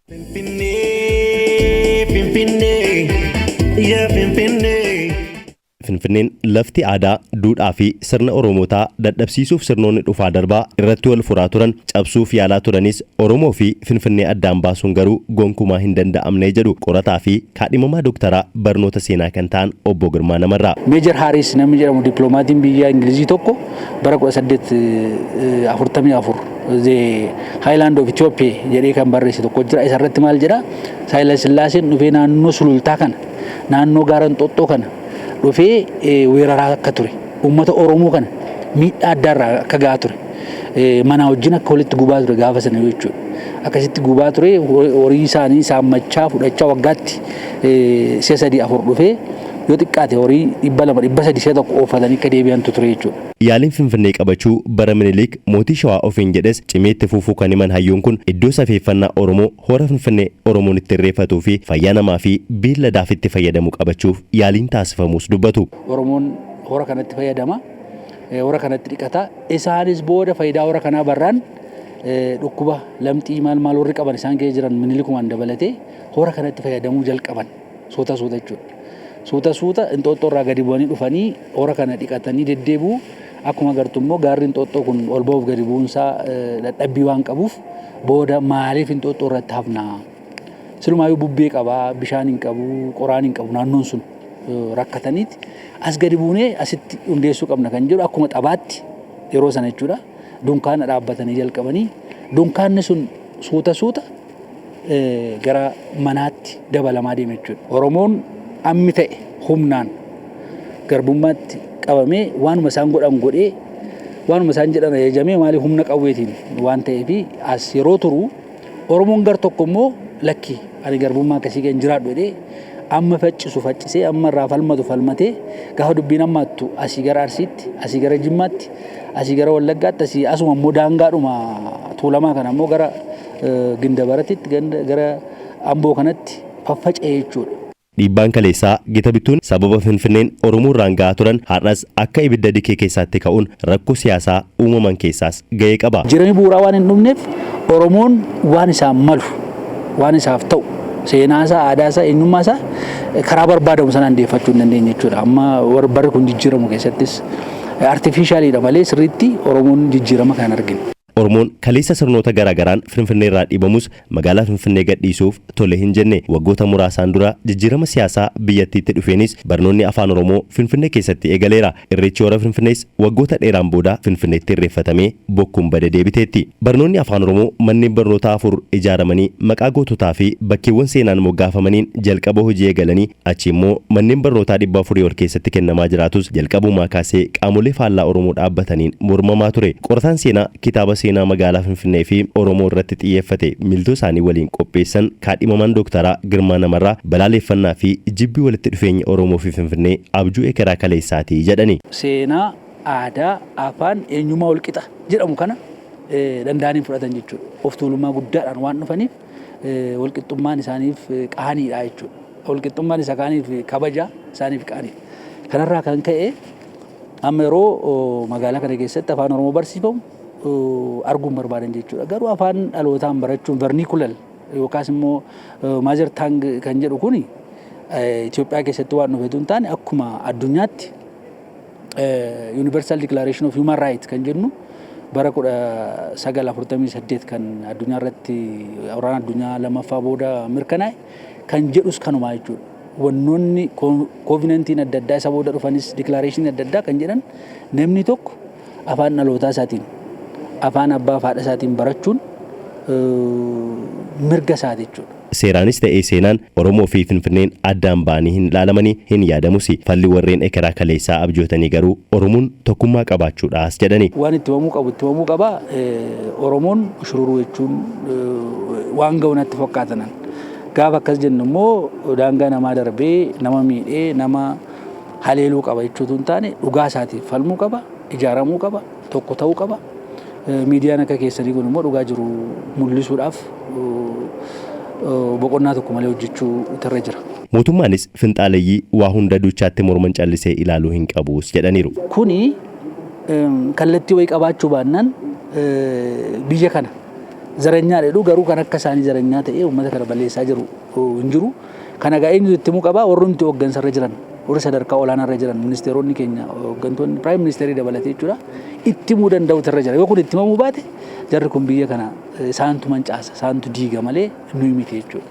Finfinnee, Finfinnee, yaa Finfinnee. Finfinneen lafti aadaa, duudhaa fi sirna Oromootaa dadhabsiisuuf sirnoonni dhufaa darbaa irratti wal furaa turan, cabsuuf yaalaa turanis, Oromoo fi Finfinnee addaan baasuun garuu gonkumaa hin danda'amne jedhu qorataa fi kaadhimamaa dooktaraa barnoota seenaa kan ta'an obbo Girmaa Namarraa. Major Harris namni jedhamu, dippiloomaatiin biyya Ingilizii tokko, bara 1844 "The Highland of Ethiopia" jedhee kan barreesse tokko jira. Isa irratti maal jedha? Saayila Sillaaseen dhufee naannoo Sulultaa kana, naannoo gaara Inxooxxoo kana dhufee weeraraa akka ture, uummata Oromoo kana miidhaa addaarraa akka gahaa ture, manaa wajjin akka walitti gubaa ture gaafa sana jechuudha. Akkasitti gubaa ture, horii isaanii saammachaa fudhachaa, waggaatti si'a sadii afur dhufee yoo xiqqaate horii 200, 300 si'a tokko ooffatanii akka deebi'antu ture jechuudha. Yaaliin Finfinnee qabachuu bara Minilik mootii Shawaa ofiin jedhes cimee itti fufuu kan himan hayyuun kun, iddoo safeeffannaa Oromoo, hora Finfinnee Oromoon itti irreeffatuu fi fayyaa namaa fi beelladaaf itti fayyadamu qabachuuf yaaliin taasifamus dubbatu. Oromoon hora kanatti fayyadama. Hora kanatti dhiqata. Isaanis booda faayidaa hora kanaa barraan dhukkuba lamxii maal maal warri qaban isaan keessa jiran, Minilikumaan dabalatee, hora kanatti fayyadamuu jalqaban suuta suuta jechuudha. Suuta suuta Inxooxxoo irraa gadi bu'anii dhufanii hora kana dhiqatanii deddeebi'u. Akkuma agartu immoo gaarri Inxooxxoo kun ol ba'uuf gadi bu'uunsaa dadhabbii waan qabuuf, booda maaliif Inxooxxoo irratti hafnaa? Silumaayyuu bubbee qabaa, bishaan hin qabu, qoraan hin qabu, naannoon sun rakkataniiti as gadi buunee asitti hundeessuu qabna kan jedhu akkuma xabaatti yeroo sana jechuudha. Dunkaana dhaabbatanii jalqabanii, dunkaanni sun suuta suuta gara manaatti dabalamaa deeme jechuudha. Oromoon ammi ta'e humnaan garbummaatti qabamee, waanuma isaan godhan godhee, waanuma isaan jedhan ajajamee, maaliif humna qawweetiin waan ta'eef as yeroo turu, Oromoon gar tokko immoo lakki, ani garbummaa akkasii kan jiraadhu jedhee amma faccisu faccisee, amma irraa falmatu falmatee, gaafa dubbiin hammaattu asii gara Arsiitti, asii gara Jimmaatti, asii gara Wallaggaatti, asii asuma immoo daangaadhuma Tuulamaa kana immoo gara Gindabaratitti, gara Amboo kanatti faffaca'e jechuudha. Dhiibbaan kaleessaa gita bittuun sababa Finfinneen Oromoo irraan ga'aa turan har'as akka ibidda dikee keessaatti ka'uun rakkoo siyaasaa uumaman keessaas ga'ee qaba. Jireenyi bu'uuraa waan hin dhumneef, Oromoon waan isaan malu, waan isaaf ta'u, seenaa isaa, aadaa isaa, eenyummaa isaa karaa barbaadamu sanaan deeffachuu hin dandeenye jechuudha. Amma barri kun jijjiiramu keessattis artificialiidha malee sirriitti Oromoon jijjiirama kan hin argine. Oromoon kaleessa sirnoota garaagaraan Finfinnee irraa dhiibamus magaalaa Finfinnee gadhiisuuf tole hin jenne. Waggoota muraasaan dura jijjiirama siyaasaa biyyattiitti dhufeenis barnoonni afaan Oromoo Finfinnee keessatti eegaleera. Irreechi hora Finfinnees waggoota dheeraan booda Finfinneetti irreeffatamee bokkuun bade deebiteetti. Barnoonni afaan Oromoo manneen barnootaa afur ijaaramanii maqaa goototaa fi bakkeewwan seenaan moggaafamaniin jalqaba hojii eegalanii, achi immoo manneen barnootaa 400 ol keessatti kennamaa jiraatus, jalqabumaa kaasee qaamolee faallaa Oromoo dhaabbataniin mormamaa ture. Qorataan seenaa kitaaba seenaa magaalaa Finfinnee fi Oromoo irratti xiyyeeffate miiltoo isaanii waliin qopheessan, kaadhimamaan dooktaraa Girmaa Namarraa, balaaleffannaa fi jibbi walitti dhufeenya Oromoo fi Finfinnee abjuu ekeraa kaleessaatii jedhani. Seenaa, aadaa, afaan, eenyummaa walqixa jedhamu kana danda'anii fudhatan jechuudha. Of tuulummaa guddaadhaan waan dhufaniif walqixxummaan isaaniif qaaniidha jechuudha. Walqixxummaan isa kaaniif kabaja, isaaniif qaaniidha. Kanarraa kan ka'e amma yeroo magaalaa kana keessatti afaan Oromoo barsiifamu arguun barbaadan jechuudha. Garuu afaan dhalootaan barachuun, vernacular yookaas immoo mother tongue kan jedhu kuni, Itoophiyaa keessatti waan dhufetu hin taane, akkuma addunyaatti Universal Declaration of Human Rights kan jennu bara 1948 kan addunyaa irratti waraana addunyaa lammaffaa booda mirkanaa'e kan jedhus kanumaa jechuudha. Wannoonni covenantiin adda addaa isa booda dhufanis, declaration adda addaa kan jedhan, namni tokko afaan dhalootaa isaatiin, afaan abbaa fi haadha isaatiin barachuun mirga isaati jechuudha. Seeraanis ta'ee seenaan Oromoo fi Finfinneen addaan ba'anii hin ilaalamanii, hin yaadamus. Falli warreen ekeraa kaleessaa abjootanii garuu Oromoon tokkummaa qabaachuudhaas jedhani. Waan itti himamuu qabu itti himamuu qaba. Oromoon shururuu jechuun waan ga'u natti fakkaatanan. Gaafa akkas jennu immoo daangaa namaa darbee nama miidhee nama haleeluu qaba jechuutu hin taane, dhugaa isaatiif falmuu qaba, ijaaramuu qaba, tokko ta'uu qaba. Miidiyaan akka keessanii kun immoo dhugaa jiru mul'isuudhaaf boqonnaa tokko malee hojjechuu irra jira. Mootummaanis finxaaleyyii waa hunda duuchaatti morman callisee ilaaluu hin qabus jedhaniiru. Kuni kallattii wayii qabaachuu baannaan biyya kana Zaranyaa jedhu, garuu kan akka isaanii zaranyaa ta'ee uummata kana balleessaa jiru hin jiru. Kana egaa eenyutu itti himuu qabaa? Warrumti hooggansarra jiran, warri sadarkaa olaanaarra jiran, ministeeronni keenya, hooggantoonni, prime ministerii dabalatee jechuudha. Itti himuu danda'utu irra jira. Yoo kun itti himamuu baate, jarri kun biyya kana isaantu mancaasa, isaantu diiga malee nuyi miti jechuudha.